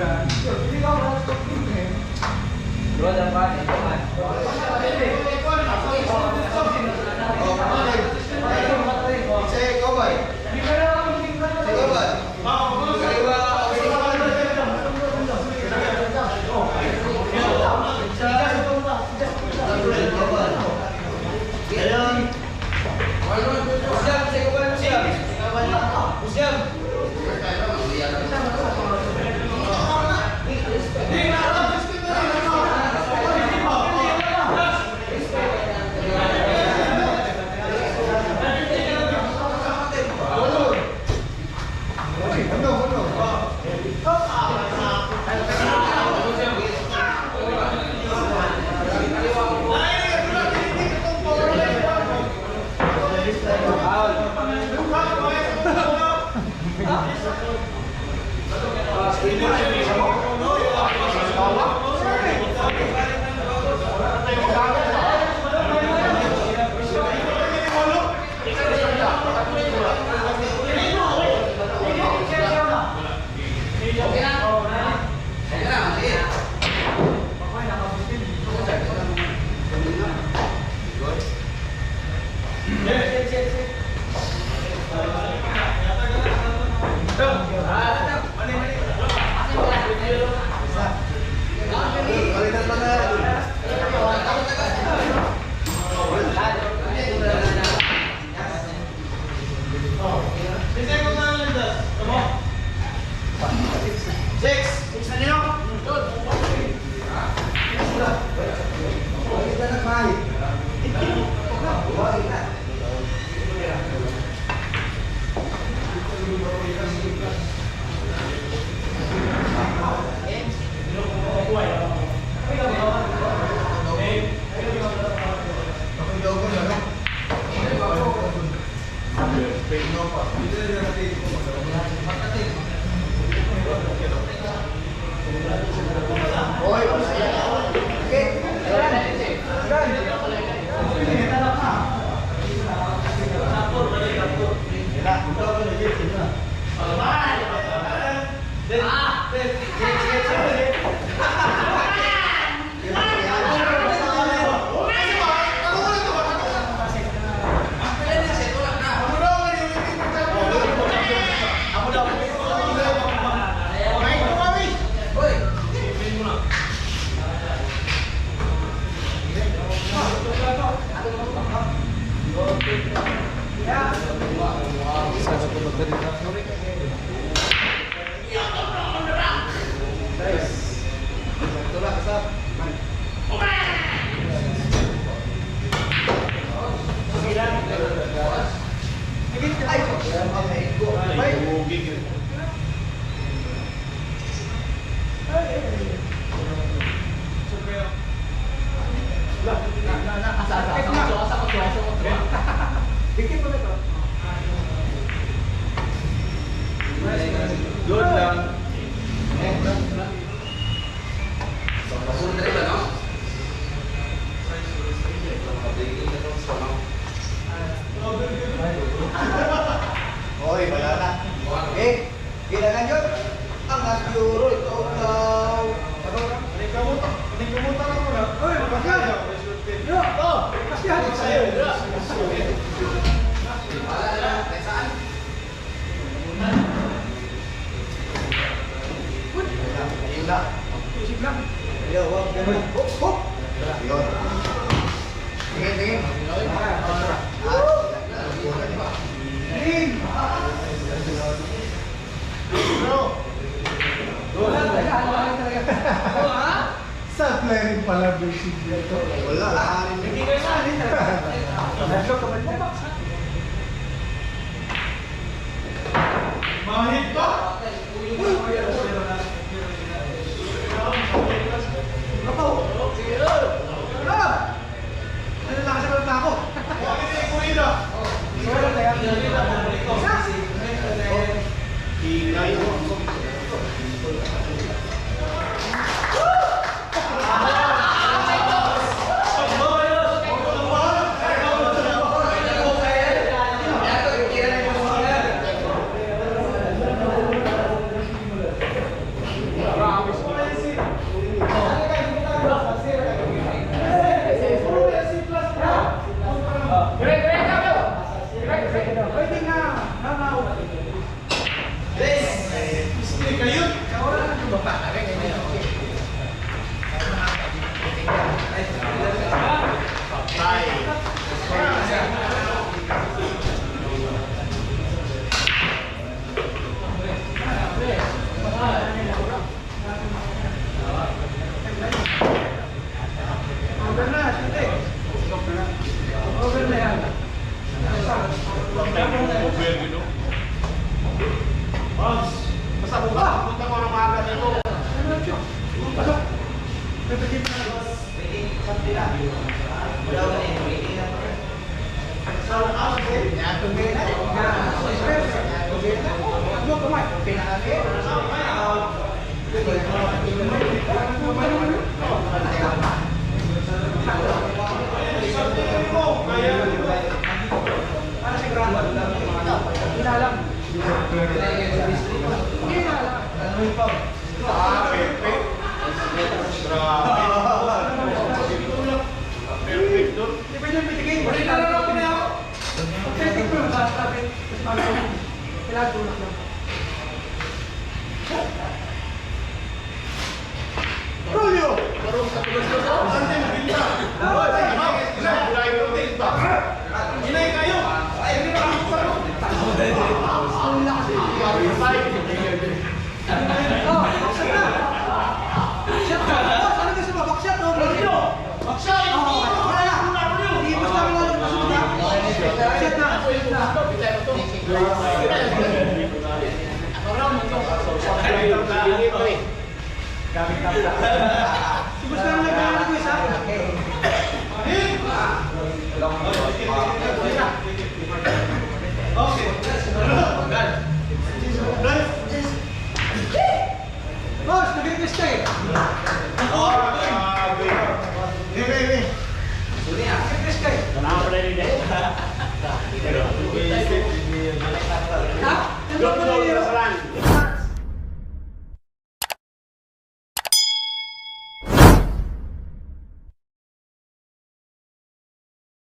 Sige, kobay. Sige, kobay. Kaliwa, Ayun. Usyam, sige, kobay, usyam. Usyam. Ano, ano? Balikan pa na. Six. Six na niyo? Balikan na five. Balik na. Oy, okay. Tulak, isa. Ay, okay. Good lang. Oy, wala na. Okay, kailangan yun. Ang euro, ito daw. Ano? Ayun na. Ayun, wag ganun. Hop, hop. Yun. Tingin, tingin. Tingin. Sa rin pala basic dito. Wala. Mahit pa? Ano lang kasi pa ako? Ah, perfect. Grabe. Perfect doon. Di ba yung mitigay? Wala na lang ako. Pagkatik ko yung sabi. Tapos kailangan tulak lang. Rolyo! Hinay kayo! Oh, baksak na. Shot ka. Boss, ano gusto mo? Bakshot o rolyo? Baksa! Oh, wala na. Iibos namin lalo. Kasunod na. Shot na. Shot na. Ibos namin lang kaya ko isa. Okay. Boss, nag-request ka eh. Grabe. Wait, wait, wait. Nag-request ka eh.